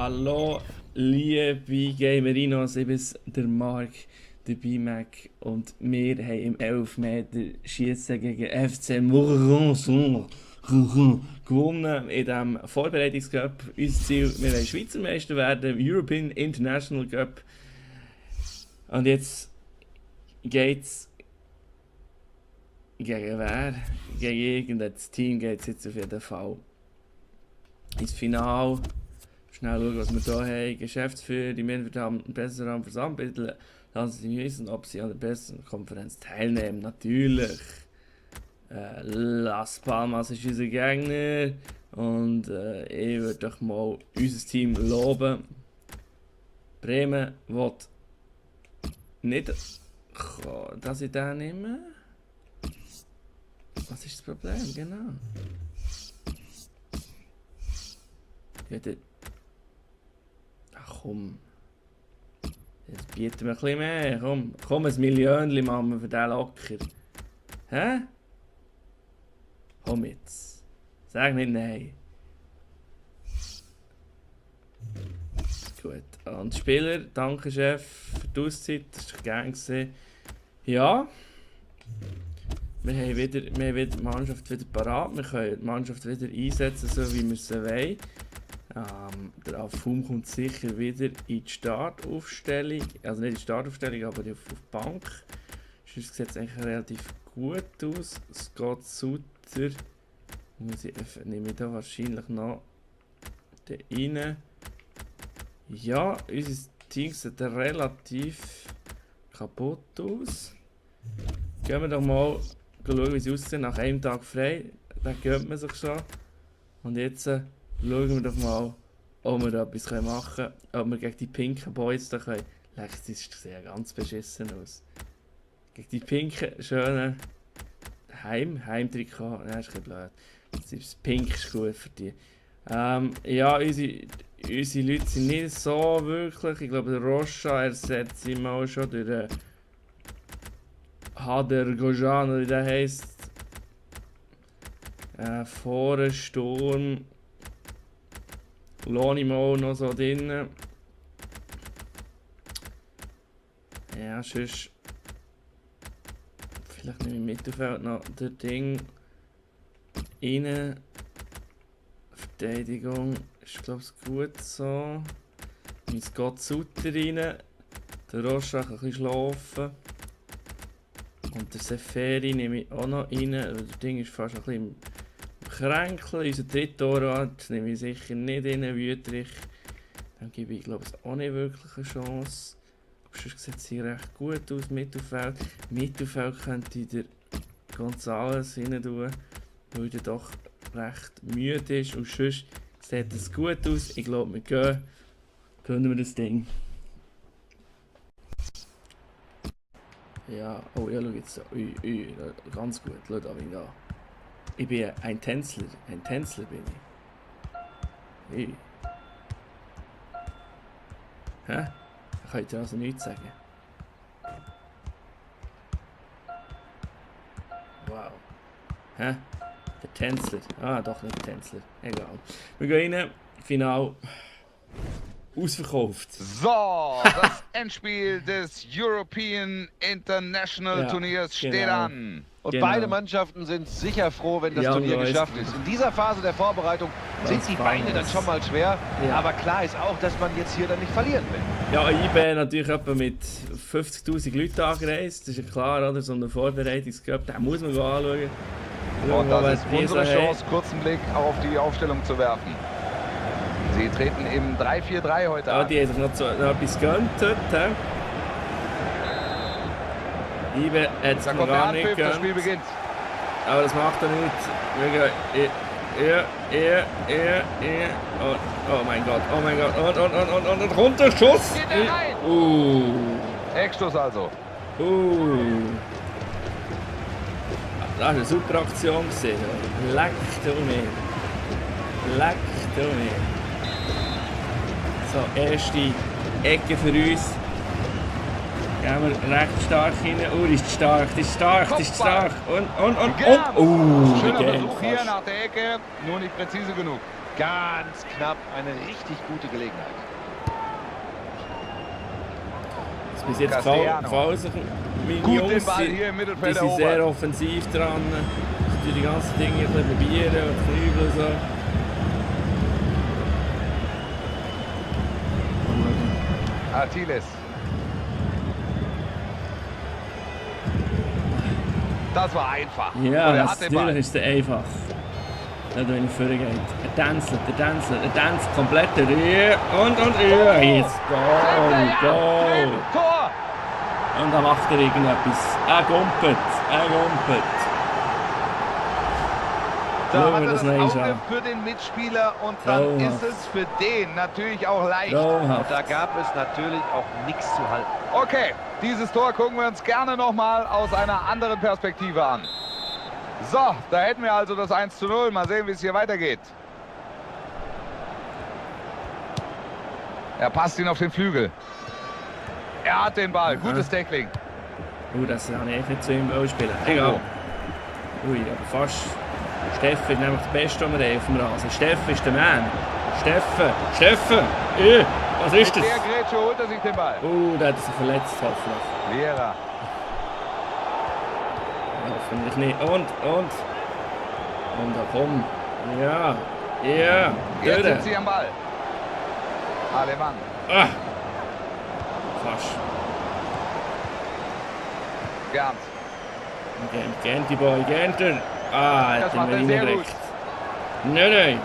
Hallo, liebe Gamerinos, ich bin der Mark, der B-Mac und wir haben im 11 Meter Schießen gegen FC Montreal gewonnen in diesem Vorbereitungscup. Unser Ziel, wir wollen Schweizer Meister werden, European International Cup. Und jetzt geht's gegen wer? Gegen irgendein Team geht es jetzt auf jeden Fall ins Finale. Schnell schauen, was wir hier haben. Geschäftsführer, die Mitglieder haben besser am Versammlung. Lassen Sie wissen, ob Sie an der besten Konferenz teilnehmen. Natürlich. Las Palmas ist unser Gegner. Und ich würde doch mal unser Team loben. Bremen will nicht, dass ich den nehme. Was ist das Problem? Genau. Ja, ach komm. Jetzt bieten wir ein bisschen mehr. Komm, ein Millionchen machen wir für den locker. Hä? Komm jetzt. Sag nicht nein. Gut. Und Spieler, danke Chef für die Auszeit. Das war gern gewesen. Ja. Wir haben die Mannschaft wieder parat. Wir können die Mannschaft wieder einsetzen, so wie wir sie wollen. Der Afum kommt sicher wieder in die Startaufstellung. Also nicht in die Startaufstellung, aber auf die Bank. Sonst sieht es eigentlich relativ gut aus. Scott Sutter. Nehme ich da wahrscheinlich noch den rein. Ja, unser Team sieht relativ kaputt aus. Gehen wir doch mal schauen, wie sie aussehen. Nach einem Tag frei, da gönnt man sich schon. Und jetzt schauen wir doch mal, ob wir da etwas machen können. Ob wir gegen die pinken Boys da können. Das sieht ja ganz beschissen aus. Gegen die pinken, schönen Heimtrikot. Nein, das ist ein bisschen blöd. Das Pink ist gut für die. Ja, unsere Leute sind nicht so wirklich. Ich glaube, der Rocha ersetzt ihn mal schon durch Hader Gojan, oder wie der heisst. Vorne Sturm. Lohne mal noch so drin. Ja, sonst. Vielleicht nehme ich im Mittelfeld noch das Ding rein. Verteidigung ist, glaube ich, gut so. Mein Scott Sutter rein. Der Rocha kann ein bisschen schlafen. Und der Seferi nehme ich auch noch rein. Das Ding ist fast ein bisschen im Kränkeln. Unser dritter Torwart nehme ich sicher nicht rein. Wüterich. Dann gebe ich, glaube ich, auch nicht wirklich eine Chance. Aber sonst sieht es hier recht gut aus. Mittelfeld. Mittelfeld könnte ich der Gonzales rein tun, weil der doch recht müde ist. Und sonst sieht es gut aus. Ich glaube, wir können wir das Ding. Ja, oh ja, schau jetzt. Ui, ganz gut, schau da bin ich da. Ich bin ein Tänzler bin ich. Ui. Hä? Ich kann dir also nichts sagen. Wow. Hä? Der Tänzler. Ah, doch nicht der Tänzler. Egal. Wir gehen rein. Final. Ausverkauft. So, das Endspiel des European International Turniers steht an. Und beide Mannschaften sind sicher froh, wenn das Turnier geschafft ist. In dieser Phase der Vorbereitung sind die Beine dann schon mal schwer. Ja. Aber klar ist auch, dass man jetzt hier dann nicht verlieren will. Ja, IB natürlich etwa mit 50'000 Leuten angereist. Das ist ja klar, oder? So eine Vorbereitungscup, den muss man anschauen. Und das ist unsere Chance, kurzen Blick auf die Aufstellung zu werfen. Sie treten im 3-4-3 heute an. Ja, die haben sich noch etwas gegönnt heute. IB hat es noch gar nicht gegönnt. Das Spiel beginnt. Aber das macht er nicht. Wir gehen. Oh mein Gott. Und runter, Schuss. Geht er rein? Eckstoß also. Das war eine super Aktion gesehen. Leck du mir. So, erste Ecke für uns. Gehen wir recht stark rein. Ist stark. Und. Schöner Versuch hier nach der Ecke, nur nicht präzise genug. Ganz knapp, eine richtig gute Gelegenheit. Bis jetzt gefallen sich meine Gut Jungs, den Ball hier im die Mittelfeld sind erobert. sehr offensiv dran. Die ganzen Dinge ein bisschen probieren und knübeln und so. Artiles. Das war einfach. Ja, Und er hat den Ball. natürlich ist es einfach. Nicht, wenn er vorgeht. Er tanzt komplett. Ja, und ja, jetzt Goal. Tor! Und dann macht er irgendetwas. Er gumpelt. Da Schauen hat wir er das das noch Auge anschauen. für den Mitspieler und dann Traumhaft. ist es für den natürlich auch leicht. Traumhaft. Und da gab es natürlich auch nichts zu halten. Okay, dieses Tor gucken wir uns gerne nochmal aus einer anderen Perspektive an. So, da hätten wir also das 1:0. Mal sehen, wie es hier weitergeht. Er passt ihn auf den Flügel. Er hat den Ball. Gutes Tackling. Das kann ich nicht zu ihm spielen. Egal. Ui, aber fast. Steffen ist nämlich das Beste, was wir haben auf dem Rasen. Steffen ist der Mann. Steffen! Was ist das? Mit der Grätsche holt er sich den Ball. Der hat sich verletzt, hoffentlich. Vieira. Hoffentlich nicht. Und da komm. Ja. Jetzt sind sie am Ball. Alemann. Fast. Gernt. Gent die Boy, Genter. Das Hat macht er ihn sehr reingekriegt. gut. Nein.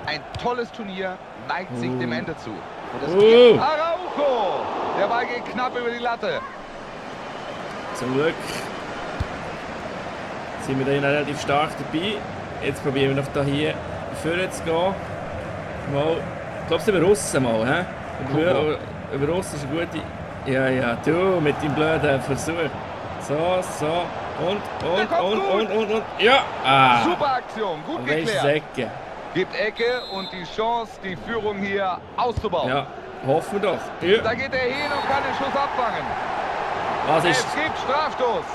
Ein tolles Turnier neigt sich dem Ende zu. Und das Araujo! Der Ball geht knapp über die Latte. Zum Glück sind wir da relativ stark dabei. Jetzt probieren wir noch da hier vorne zu gehen. Mal, ich glaube, es über Russen mal. He? Über Russen ist eine gute. Ja, du mit deinem blöden Versuch. So. Und. Ja! Super Aktion, gut Aber ist es geklärt. Ecke. Gibt Ecke und die Chance, die Führung hier auszubauen. Ja, hoffen wir doch. Ja. Da geht er hin und kann den Schuss abfangen. Was Es ist. gibt Strafstoß.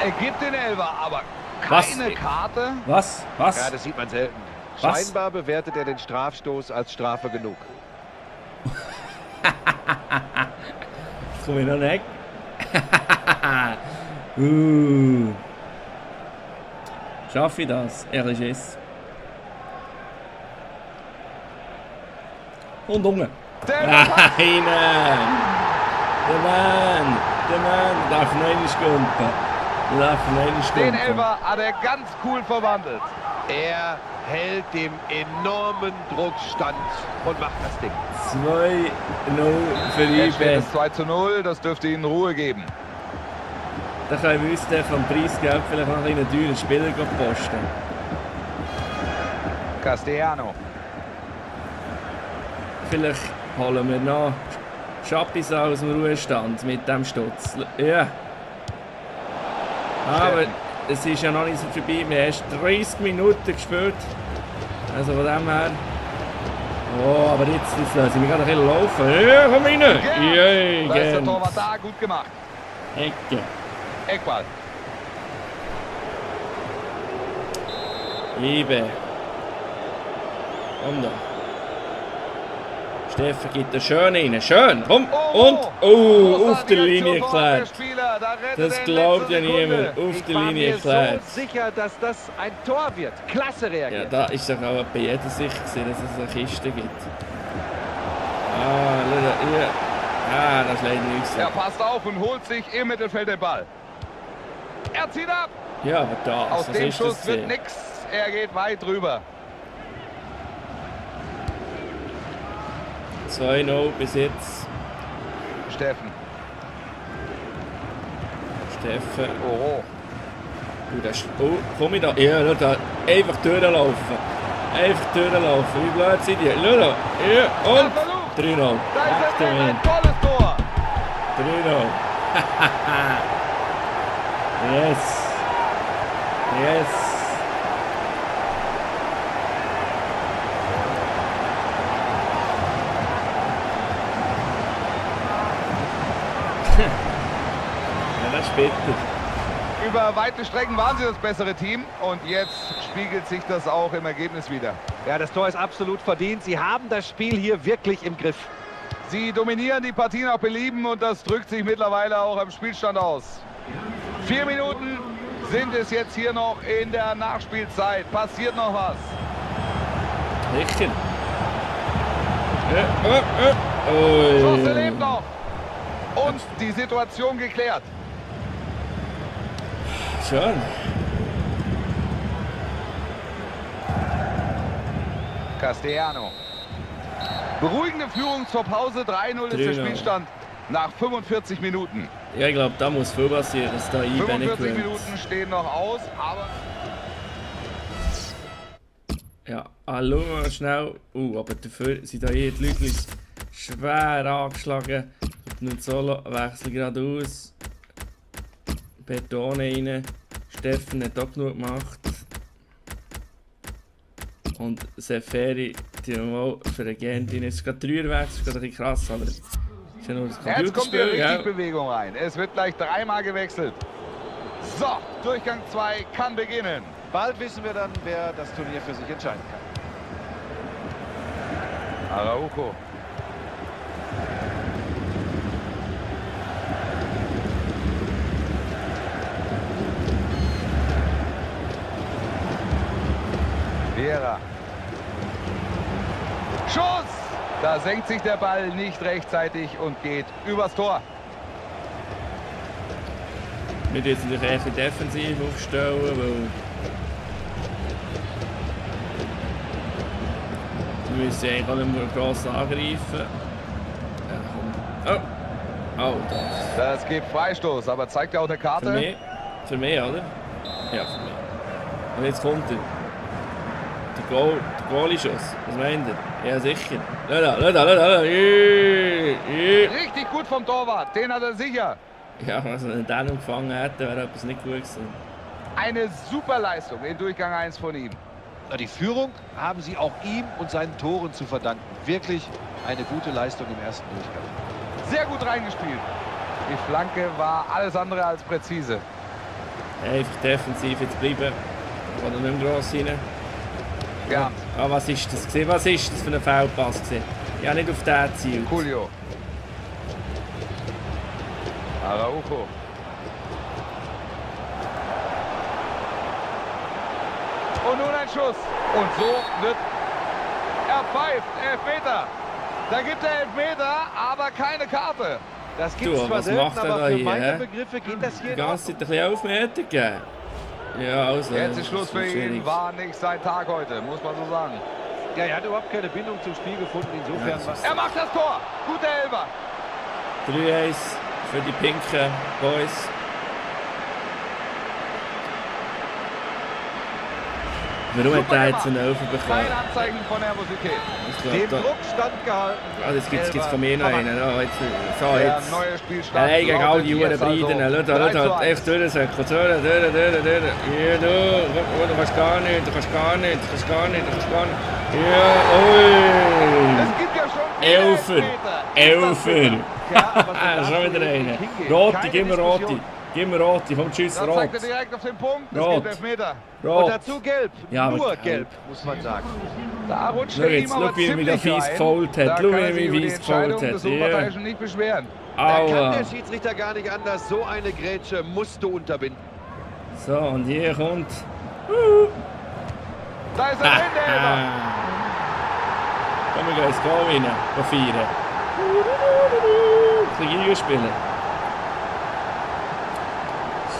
Er gibt den Elfer, aber Was? keine Karte. Was? Ja, das sieht man selten. Was? Scheinbar bewertet er den Strafstoß als Strafe genug. Jetzt komme ich noch weg. Schaffe ich das? Ehrlich ist. Und unten. Der Nein! Der Mann darf noch einmal kumpen. Den Elfer hat er ganz cool verwandelt. Er hält dem enormen Druck stand und macht das Ding. 2-0 für Jetzt steht IB. es 2:0, das dürfte ihnen Ruhe geben. Da können wir uns vom Preisgeld vielleicht noch einen teuren Spieler posten. Castellano. Vielleicht holen wir noch Schappis aus dem Ruhestand mit dem Stutz. Ja. Aber es ist ja noch nicht so vorbei. Wir haben erst 30 Minuten gespielt. Also von dem her. Oh, aber jetzt lassen wir gerade ein bisschen laufen. Ja, komm rein! Yay, Da ist der Gent. Torwart da, gut gemacht. Ecke. Eckball. Liebe. Komm da. Steffen gibt er schön rein. Schön. Komm. Und. Oh, auf der Linie geklärt. Das glaubt ja niemand. Auf der Linie geklärt. So sicher, dass das ein Tor wird. Klasse Ja, reagiert. da ist doch auch bei jeder sicher gewesen, dass es eine Kiste gibt. Das ist leider nichts. Er passt auf und holt sich im Mittelfeld den Ball. Er zieht ab. Ja, aber da. Aus dem Schuss wird gewesen? nichts. Er geht weit drüber. 2-0 bis jetzt. Steffen. Oh, komm ich da? Ja, schau da. Einfach durchlaufen. Wie blöd seid ihr? Schau da. Ja, und 3-0. Da ist Ach, er, der ein tolles Tor. 3-0. Yes. bitter. Über weite Strecken waren sie das bessere Team und jetzt spiegelt sich das auch im Ergebnis wieder. Ja, das Tor ist absolut verdient. Sie haben das Spiel hier wirklich im Griff. Sie dominieren die Partie nach Belieben und das drückt sich mittlerweile auch am Spielstand aus. 4 Minuten sind es jetzt hier noch in der Nachspielzeit. Passiert noch was? Richtig. Chance lebt noch. Und die Situation geklärt. Schön. Castellano. Beruhigende Führung zur Pause. 3-0 ist der Spielstand nach 45 Minuten. Ja, ich glaube, da muss viel passieren, dass da 45 Minuten stehen noch aus, aber... Ja, hallo mal schnell. Aber dafür sind da hier die Leute schwer angeschlagen. Und Solo wechselt gerade aus. Beton rein. Steffen hat auch genug gemacht. Und Seferi, die mal für den Gentin. Jetzt ist gerade 3er weg, das ist gerade ein bisschen krass, aber ist ja nur das Jetzt kommt die Computerspiel, richtig Bewegung rein. Es wird gleich 3-mal gewechselt. So, Durchgang 2 kann beginnen. Bald wissen wir dann, wer das Turnier für sich entscheiden kann. Araujo. Vera. Schuss! Da senkt sich der Ball nicht rechtzeitig und geht übers Tor. Wir müssen jetzt natürlich eher defensiv aufstellen, weil wir müssen eigentlich auch nicht mehr gross angreifen. Ja, komm. Oh, das. Das gibt Freistoß, aber zeigt ja auch eine Karte. Für mich, oder? Ja, für mich. Und jetzt kommt er. Der Goalie-Schuss. Was meint ihr? Ja, sicher. Lada. Richtig gut vom Torwart, den hat er sicher. Ja, also wenn er den empfangen hätte, wäre etwas nicht gut gewesen. Eine super Leistung in Durchgang 1 von ihm. Die Führung haben sie auch ihm und seinen Toren zu verdanken. Wirklich eine gute Leistung im ersten Durchgang. Sehr gut reingespielt. Die Flanke war alles andere als präzise. Einfach defensiv jetzt bleiben. Oder nicht mehr gross rein. Ja. Ah, was ist das gewesen? Was ist das für ein Feldpass gewesen? Ja, nicht auf den Ziel. Julio. Araujo. Und nun ein Schuss. Und so wird er pfeift. Elfmeter. Da gibt er Elfmeter, aber keine Karte. Das gibt es zwar selten, aber für meine Begriffe geht das hier die ganze Zeit ein bisschen Elfmeter geben. Ja, also. Jetzt ist Schluss für ihn. War nicht sein Tag heute, muss man so sagen. Ja, er hat überhaupt keine Bindung zum Spiel gefunden. Insofern ja, er macht das Tor. Guter Elfer. 3-1 für die pinken Boys. Warum hat er jetzt einen Elfer bekommen? Kein Anzeichen von Nervosität. Dem Druck standgehalten. Also jetzt gibt es von mir noch einen. Oh, jetzt, so, der jetzt. neue Spielstand. Allein gegen all die Uhren Breiden. Schau, echt durchsäckeln. Ja, du kannst gar nicht. Ja, ui. Es gibt ja schon Elfer. Ja, schon wieder einer. Rote, gib mir Rote. Gib mir Rote, komm, tschüss, Rot. Rot. Zeigt er direkt auf den Punkt, es Rot. gibt Elfmeter. Rot. Und dazu gelb, ja, nur gelb, muss man sagen. Da rutscht Schau er ihm jetzt, aber schau, wie er mich da ziemlich fies rein. gefault hat. Da Schau, kann wie er er sich mich über die fies gefault Entscheidung des hat. Ja. Unparteiischen nicht beschweren. Da kann Aua. der Schiedsrichter gar nicht anders. So eine Grätsche musst du unterbinden. So, und hier kommt... Da ist er drin, der Elfer. Komm, wir gehen ins Goal rein, auf 4. Ein bisschen spielen.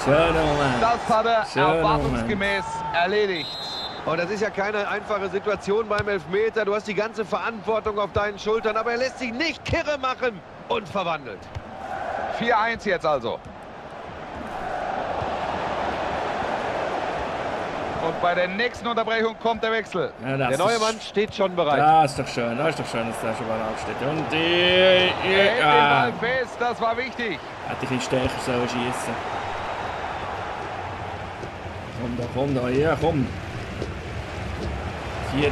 Schöner Moment. Das hat er Schöner erwartungsgemäß erledigt. Und das ist ja keine einfache Situation beim Elfmeter. Du hast die ganze Verantwortung auf deinen Schultern, aber er lässt sich nicht kirre machen und verwandelt. 4-1 jetzt also. Und bei der nächsten Unterbrechung kommt der Wechsel. Ja, Der neue Mann steht schon bereit. Das ist doch schön, dass der schon bereit steht. Und Er hält den Ball fest, das war wichtig. Hätte ich ein bisschen stärker sollen schießen. Komm da, ja komm. 4-1,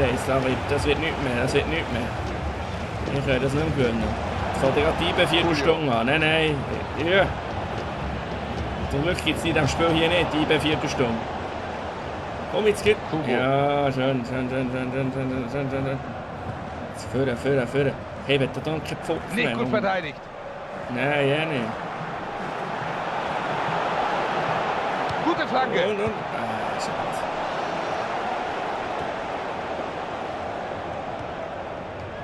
das wird nicht mehr, Ich kann das nicht mehr gewinnen. Das fängt ja gerade die 4 Stunden an. Nein. Ja. Zum Glück gibt es in diesem Spiel hier nicht, die IB Viertelstunde. Komm, jetzt geht. Ja, schön. Jetzt führen. Hey, wird da kein Pfupf mehr. Nicht gut verteidigt. Nein, ja nicht. Gute Flanke. Shit.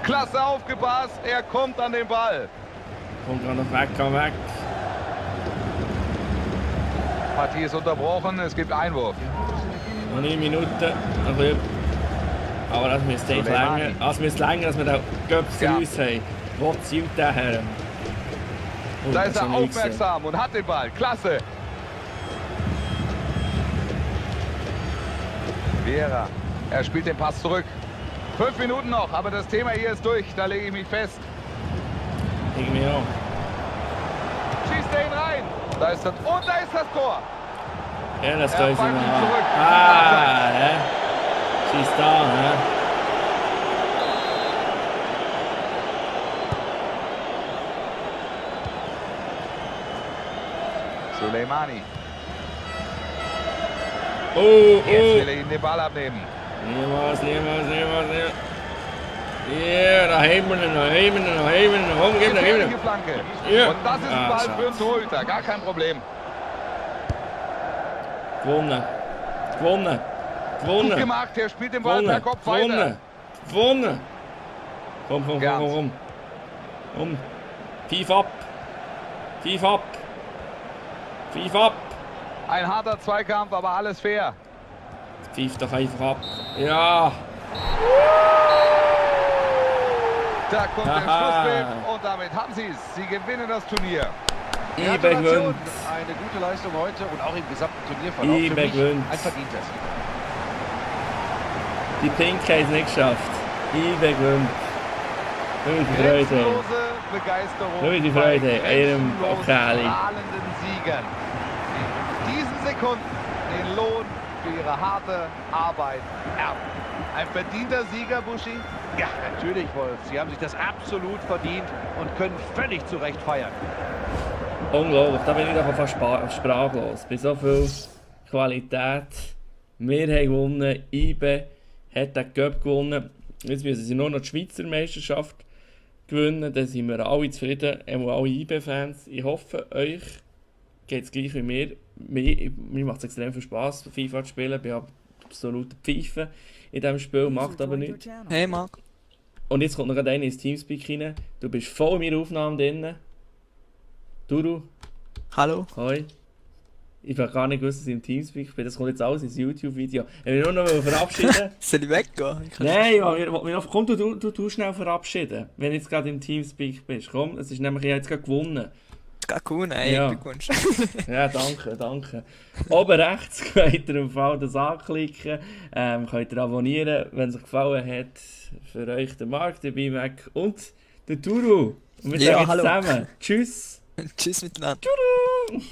Klasse aufgepasst, er kommt an den Ball. Komm noch weg, komm weg. Partie ist unterbrochen, es gibt Einwurf. Noch 9 Minuten. Aber das müsste echt länger. Das müsste länger, dass wir den Göpf für uns haben. Wo zielt der her? Oh, Da ist er aufmerksam und hat den Ball. Klasse. Vera, er spielt den Pass zurück. 5 Minuten noch, aber das Thema hier ist durch. Da lege ich mich fest. Irgendwie auch. Schießt er ihn rein. Da ist das Tor. Ja, das Er da ist pfeift ihn immer. zurück. Hä? Schießt da, hä? Soleimani. Oh. Jetzt will er ihn den Ball abnehmen. Niemals. Ja, da haben wir ihn noch. Komm, gib ihn. Gefährliche Flanke. Ja. Und das ist ein Ball schade. für den Torhüter. Gar kein Problem. Gewonnen. Gut gemacht. Er spielt den Ball per Kopf weiter. Gewonnen. Komm. Pfiff ab. Ein harter Zweikampf, aber alles fair. Pfiff doch einfach ab. Ja. Da kommt der Aha. Schlusspfiff und damit haben sie es. Sie gewinnen das Turnier. IB Gratulation. gewinnt. Eine gute Leistung heute und auch im gesamten Turnierverlauf. IB Für mich gewinnt. ein verdienter Sieg. Die Pink haben es nicht geschafft. IB gewinnt. Schau die Freude. Grenzenlose Begeisterung Schau die Freude bei an ihrem grenzenlos Pokali. strahlenden Siegern. In diesen Sekunden den Lohn für ihre harte Arbeit ernten. Ein verdienter Sieger, Buschi? Ja, natürlich, Wolf. Sie haben sich das absolut verdient und können völlig zu Recht feiern. Unglaublich, da bin ich doch fast sprachlos. Bei so viel Qualität. Wir haben gewonnen, IB hat den Cup gewonnen. Jetzt müssen sie nur noch die Schweizer Meisterschaft gewinnen. Dann sind wir alle zufrieden, alle IB-Fans. Ich hoffe, euch geht es gleich wie mir. Mir macht es extrem viel Spass, FIFA zu spielen. Ich bin absolut Pfeife in diesem Spiel, macht aber nichts. Hey Marc. Und jetzt kommt noch einer ins Teamspeak rein. Du bist voll in meiner Aufnahme drin. Duru. Hallo. Hoi. Ich habe gar nicht gewusst, dass ich im Teamspeak bin. Das kommt jetzt alles ins YouTube-Video. Ich will nur noch verabschieden. Soll ich weggehen? Nein, komm, du schnell verabschieden, wenn du jetzt gerade im Teamspeak bist. Komm, es ist nämlich, ich habe jetzt gerade gewonnen. Gar cool, nein, Ja. Glückwunsch. Ja, danke. Oben rechts könnt ihr im Fall das anklicken. Könnt ihr abonnieren, wenn es euch gefallen hat. Für euch der Marc, der BMAC und der Duru. Und wir Ja, sagen jetzt hallo. zusammen. Tschüss. Tschüss miteinander. Tschüss.